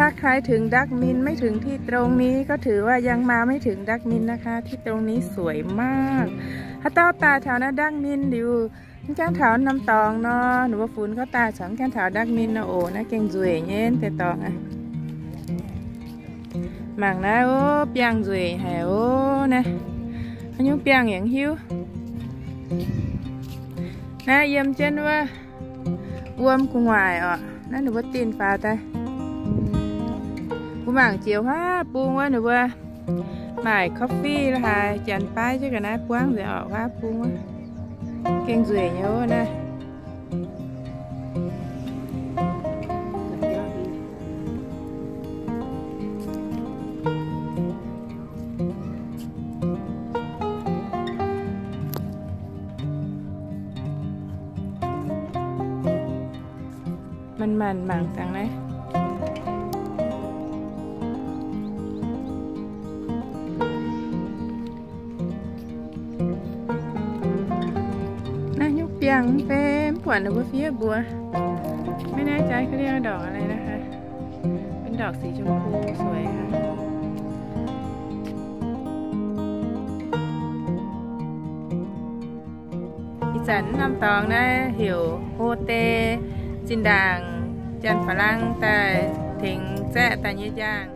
ถ้าใครถึงดักมินไม่ถึงที่ตรงนี้ ก็ถือว่ายังมาไม่ถึงดักมินนะคะ ที่ตรงนี้สวยมาก Haaix dauh daaih taux naaiv ดักมิน liuz, mv gaengh taux norm dorngx nor, ninh mbuo funx gauh daaih caux mv gaengh taux ดักมิน nor oc. Naaiv gengh nzueic nyei deix dorngx aqv. Mangc naaiv, ov, biangh nzueic haic ov. Naaiv haaix nyungc biangh yaac mv hiuv. Naaiv yiem jienv wuov wuom gu'nguaaic orqc. Naaiv ninh mbuo dinh faaux daaih. Mbuo mangc jiex huaav bung wuov ninh mbuo maaic coffee la'haaix, janx baav jienv ga'naaiv buangv nzengc orqc, huaav bung wuov. Gengh nzueic nyei ov naaiv. Manc-manc mangc dangh naaiv. Naaiv nyungc biangh mv bei, mv buatc ninh mbuo fiev mbuox. ไม่แน่ใจเขาเรียกว่าดอกอะไรนะคะ เป็นดอกสีชมพูสวยค่ะ Ih zanc norm dorngx naaiv heuc hlo deix zinh ndaangc janx-faa-lang daaih tengx zaeqv daaih nyei njang.